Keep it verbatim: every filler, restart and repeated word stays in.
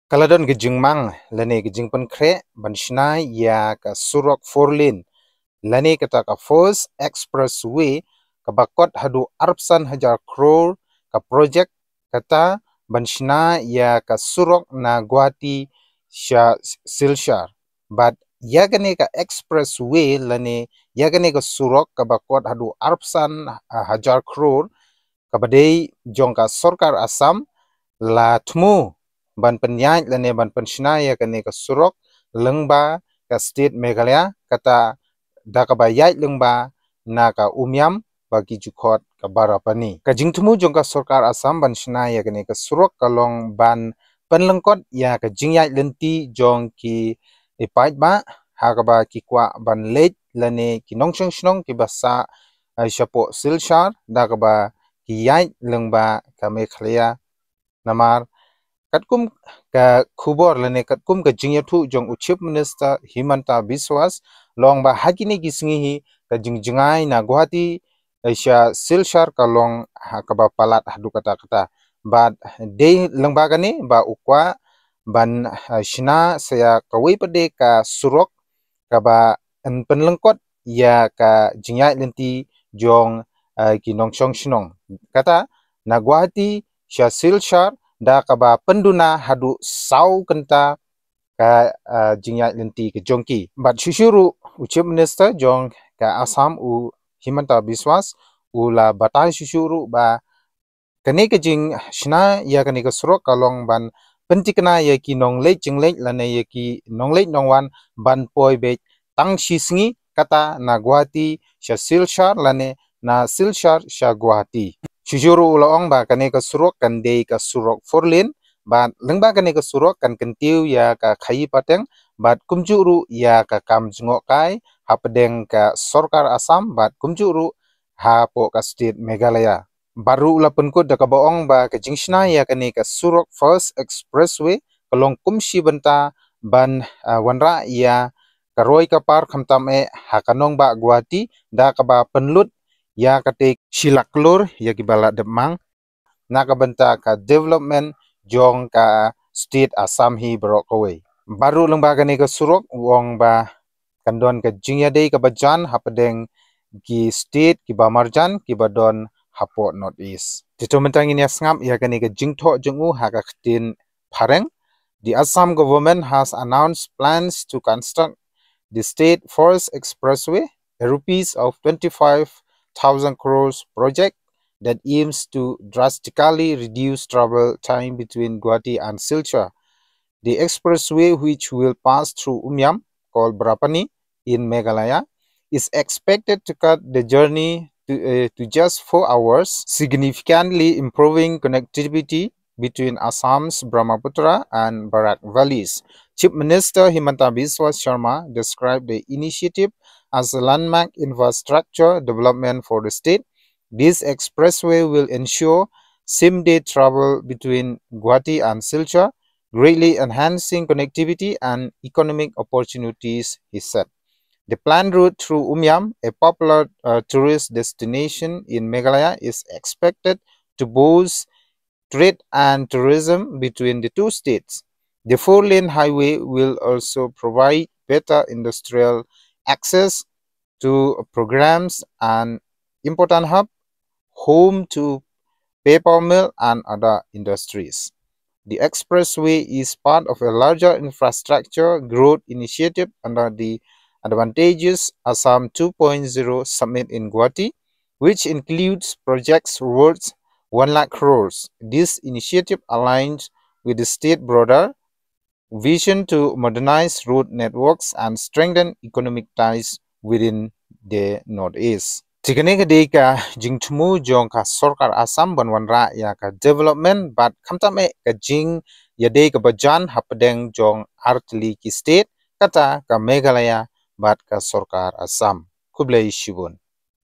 Ka la don ka jingmang lane ka jingpynkhreh ban shna ïa ka surok four lane lane kata ka First Expressway kaba kot haduh arphew san hajar klur ka projek kata ban shna ïa ka surok na Guwahati sha Silchar. Bad ïa kane ka expressway lane ïa kane ka surok kaba kot haduh arphew san hajar klur kaba dei jong ka sorkar Assam la thmu ban pynïaid lane ban pynshna ïa kane ka surok lyngba ka state Meghalaya, kata da kaba ïaid lyngba na ka Umiam bad ki ju khot ka Barapani. Ka jingthmu jong ka sorkar Assam ban shna ïa kane ka surok ka long ban pynlyngkot ïa ka jingïaid lynti jong ki paidbah ha kaba ki kwah ban leit lane ki nongshong shnong kiba sah, eh, shapoh Silchar da kaba ki ïaid lyngba ka Meghalaya. Namar katkum ka khubor lane katkum ka jingïathuh jong u Chief Minister Himanta Biswas, long ba ha kine ki sngi hi ka jingjngai na Guwahati, eh, sha Silchar ka long ha kaba palat haduh katta katta. Bad dei lyngba kane ba u kwah ban, eh, shna sa ïa kawei pat de ka surok kaba yn pynlyngkot ïa ka jingïaid lynti jong, eh, ki nongshong shnong. Kata na Guwahati sha Silchar da kaba pynduna haduh saw kynta ka, eh, jingïaid lynti ka jong ki. Bad shuh shuh ruh u Chief Minister jong ka Assam u Himanta Biswas u la batai shuh shuh ruh ba kane ka jingshna ïa kane ka surok ka long ban pynthikna ïa ki nongleit jingleit lane ïa ki nongleit nongwan ban poi beit tang shi sngi, kata na Guwahati sha Silchar lane na Silchar sha Guwahati. Shuh shuh ruh u la ong ba kane ka surok kan dei ka surok four lane bad lyngba kane ka surok kan kyntiew ïa ka khaïi pateng bad kumjuh ruh ïa ka kam jngohkai hapdeng ka sorkar Assam bad kumjuh ruh hapoh ka state Meghalaya. Bad ruh u la pynkut da kaba ong ba ka jingshna ïa kane ka surok First Expressway ka long kum shi bynta ban, ah, wanrah ïa ka roi ka par khamtam eh ha ka nongbah Guwahati da kaba pynlut ïa kata shi lak klur ïa kiba la dep mang na ka bynta ka development jong ka state Assam hi baroh kawei. Bad ruh lyngba kane ka surok u ong ba kan don ka jingïadei kaba jan hapdeng ki state kiba marjan kiba don hapoh North East. Te to mynta ngin ïa sngap ïa kane ka jingthoh jong u ha ka ktien phareng. The Assam government has announced plans to construct the state first expressway, a rupees of twenty-five thousand crores project that aims to drastically reduce travel time between Guwahati and Silchar. The expressway, which will pass through Umiam, called Barapani in Meghalaya, is expected to cut the journey to, uh, to just four hours, significantly improving connectivity between Assam's Brahmaputra and Barak valleys. Chief Minister Himanta Biswa Sarma described the initiative as a landmark infrastructure development for the state. This expressway will ensure same-day travel between Guwahati and Silchar, greatly enhancing connectivity and economic opportunities, he said. The planned route through Umiam, a popular, uh, tourist destination in Meghalaya, is expected to boost trade and tourism between the two states. The four-lane highway will also provide better industrial access to programs and important hub, home to paper mill and other industries. The expressway is part of a larger infrastructure growth initiative under the Advantageous Assam two point zero Summit in Guwahati, which includes projects worth one lakh crores. This initiative aligns with the state broader vision to modernize road networks and strengthen economic ties within the Northeast. Te kane ka dei ka jingthmu jong ka sorkar Assam ban wanrah ïa ka development bad khamtam eh ka jingïadei kaba jan hapdeng jong artylli ki state, kata ka Meghalaya bad ka sorkar Assam. Khublei shibun.